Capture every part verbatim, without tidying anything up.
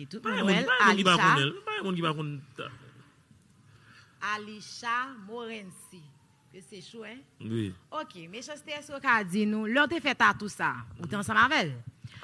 Tout moun wè l. Alisha. Pa gen moun ki pa konn l. Pa gen moun ki pa konn. Alisha Morency. Ke se chou, hein? Wi. Ok, Mechanste, èske w ka di nou, lè w te fè tatou sa, ou te ansanm avè l?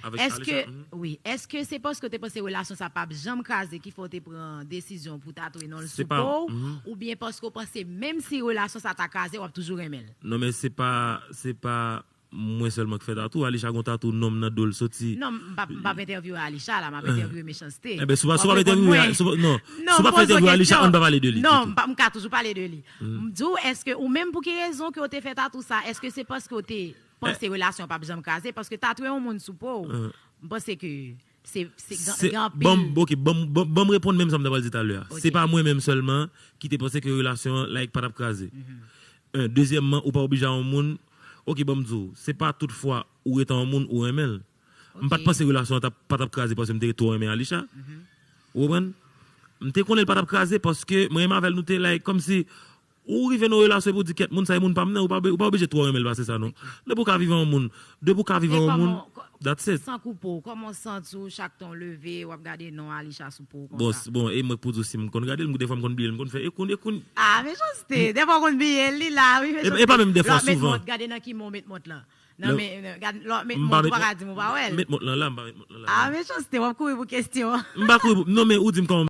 Avèk Alisha? Wi, èske se paske w te panse relasyon sa p ap janm kraze ki fè w te pran desizyon pou tatouye non l sou po w, oubyen paske w panse menm si relasyon sa ta kraze, w ap toujou renmen l? Non, men se pa, se pa mwen sèlman ki fè tatou. Alisha gon tatou non m nan do l soti. Non, m p ap, m p ap entèvyouwe Alisha la, m ap entèvyouwe Mechanste. Enben, si w pa, si w pa entèvyouwe, non, si w pa fè entèvyou Alisha, ann pa pale de li ditou. Non, m pa, m ka toujou pale de li. M di w, èske ou menm pou ki rezon ke w te fè tatou sa? Èske se paske w te panse relasyon p ap janm kraze? Paske tatouye yon moun sou po w, m panse ke se, se gen, gen anpil. Ban m, ok, ban m, ban m, ban m reponn menm sa m ta pral di talè a. Se pa mwen menm sèlman ki te panse ke relasyon an, like, pa t ap kraze. En, dezyèmman, ou pa oblije a yon moun. Ok, ban m di w, se pa tout fwa ou ret a yon moun ou renmen l. M pa t panse relasyon an t ap, pa t ap kraze paske m te twò renmen Alisha. Ou konprann? M te konnen l pa t ap kraze paske mwen menm avè l nou te like, kòmsi ou rive nan yon relasyon epi w di, "Kèt, moun sa e moun pa m nan," ou pa, ou pa oblije twò renmen l pase sa non. Depi w ka viv a yon moun, depi w ka viv a yon moun, that's it. San koupe w, kòman w santi w chak tan w leve, w ap gade non Alisha sou po w konsa? Bon, e mwen k pou di w si m konn gade l, m, defwa m konn bliye l, m konn fè ekoun, ekoun. Ah, Mechanste, defwa w konn bliye l, li la, wi, Mechanste. E pa menm defwa, souvan. Lè w ap met mont, gade nan ki men w met mont lan. Nan men, gad, lè w ap met mont, ou pa ka di m ou pa wè l. Met mont lan la, m pa met mont lan la. Ah, Mechanste, w ap kouri pou kesyon. M pa kouri pou, non, men ou di m kòman